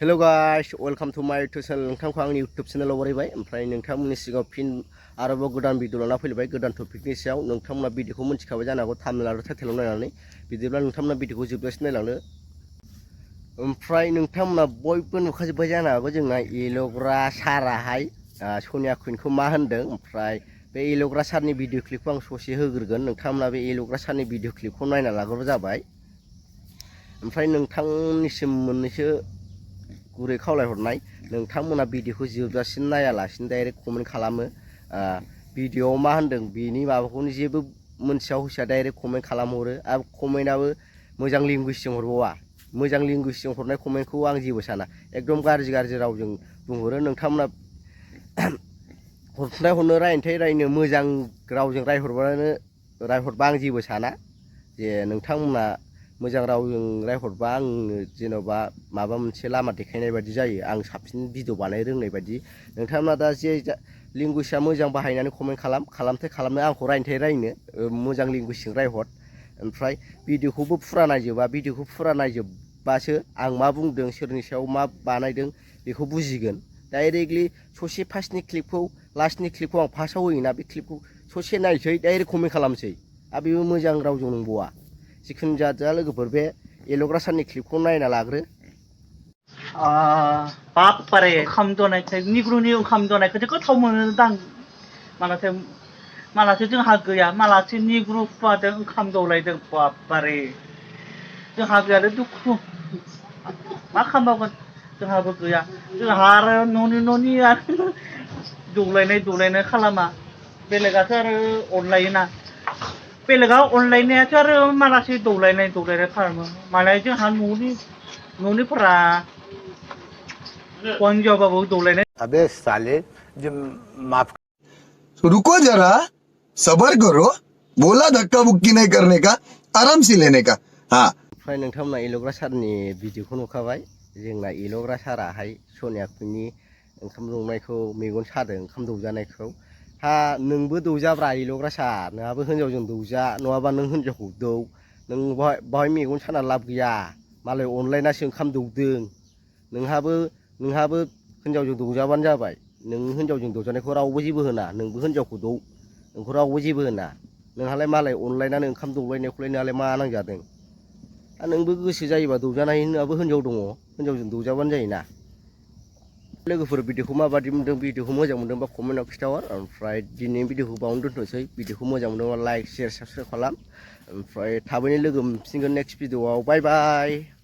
Hello guys, welcome to my YouTube channel. नोंथांखौ आंनि YouTube चेनेलाव बरायबाय। ओमफ्राय नोंथांमोननि सिगाङाव फिन आरोबाव गोदान भिडिअ लाना फैबाय गोदान टपिकनि सायाव। नोंथांमोना भिडिअखौ मिथिखाबाय जानो हागौ थाम्बनेल आरो टाइटेलाव नायनानै। बिदिब्ला नोंथांमोना भिडिअखौ जोबजासिम नायलांदो। ओमफ्राय नोंथांमोना बयबो नुखाजोब्बाय जानो हागौ जोंना एल'ग्रा साराहाय सनिया कुइनखौ मा होनदों। ओमफ्राय बे एल'ग्रा सारनि भिडिअ क्लिपखौ आं ससे होग्रोगोन। नोंथांमोना बे एल'ग्रा सारनि भिडिअ क्लिपखौ नायना लाग्रोबानो जाबाय। ओमफ्राय नोंथांनिसिम मोननैसो गुरै खावलायहरनाय, नोंथांमोना भिडिअखौ जोबजासिम नायालासिनो डाइरेक्ट कमेन्ट खालामो। भिडिअआव मा होनदों बेनि माबाखौनो जेबो मोनथिया हसिया डाइरेक्ट कमेन्ट खालामहरो। आरो कमेन्टआबो मोजां लेंगुवेजजों हरबावा। मोजां लेंगुवेजजों हरनाय कमेन्टखौ आं जेबो साना, एकदम गाज्रि रावजों बुंहरो। नोंथांमोना हरफिननाय हरनो रायनोथाय रायनो मोजां रावजों रायहरबा आं जेबो साना। जे नोंथांमोना मोजां रावजों रायहरबा आंनो जेन'बा माबा मोनसे लामा देखायनाय बायदि जायो, आं साबसिन भिडिअ बानाय रोंनाय बायदि। नोंथांमोना दा जे लेंगुवेजआ मोजां बाहायनानै कमेन्ट खालामनो आंखौ रायनोथाय रायनो मोजां लेंगुवेजजों रायहर। ओमफ्राय भिडिअखौबो फुरा नायजोबा, भिडिअखौ फुरा नायजोबबासो आं मा बुंदों सोरनि सायाव मा बानायदों बेखौ बुजिगोन। डाइरेक्टलि ससे फार्स्टनि क्लिपखौ लास्टनि क्लिपखौ आं फार्स्टआव होयोना, बे क्लिपखौ ससे नायसै डाइरेक्ट कमेन्ट खालामसै। आरो बेबो मोजां रावजों नंबावा। जिखुनु जाया लोगोफोर, बे एल'ग्रा सारनि क्लिपखौ नायना लाग्रो। बापरे ओंखाम दनायखाय निग्रुनि ओंखाम दनायखौसो गोथाव मोनोदां। मालासो जोंहा गैया, मालासो निग्रु फुवादों ओंखाम दौलायदों। बापरे जोंहा गैयालै दुखु, मा खालामबावगोन जोंहाबो गैया। जोंहा आरो न'नि आरो दौलायनाय खालामा। बेलेगासो आरो अनलायोना, बेलेगा अनलायनायासो आरो मालासो दौलायनाय खालामो। मालाय जोंहा न'निफोरा अबे साले जो माफ। रुको जरा, सबर करो, बोला धक्का बुक्की नहीं करने का, आराम से लेने का। हाँ। ओमफ्राय नोंथांमोना एल'ग्रा सारनि भिडिअखौ नुखाबाय। जोंना एल'ग्रा साराहाय सनिया कुइननि ओंखाम दौनायखौ, मेगन सादों ओंखाम दौजानायखौ। नोंबो दौजाब्रा एल'ग्रा सार, नोंहाबो हिन्जावजों दौजा, नङाबा नों हिन्जावखौ दौ। नों बाहाय मेगन साना लाब गैया, मालाय अनलायनासो ओंखाम दौदों। नोंहाबो हिन्जावजों दौजाबानो जाबाय। नों हिन्जावजों दौजानायखौ रावबो जेबो होना, नोंबो हिन्जावखौ दौ, नोंखौ रावबो जेबो होना। नोंहालाय मालाय अनलायनानै ओंखाम दौलायनायखौलाय नोंहालाय मा नांजादों। नोंबो गोसो जायोबा दौजानाय, नोंहाबो हिन्जाव दङ, हिन्जावजों दौजाबानो जायोना। लोगोफोर भिडिअखौ माबादि मोन्दों, भिडिअखौ मोजां मोन्दोंबा कमेन्टआव खिन्थाहर। ओमफ्राय दिनैनि भिडिअखौ बावनो दोनथ'नोसै। भिडिअखौ मोजां मोनदोंबा लाइक, शेयार, साबसक्राइब खालाम। ओमफ्राय थाबैनो लोगो मोनफिनगोन नेक्स्ट भिडिअआव। बाय बाय।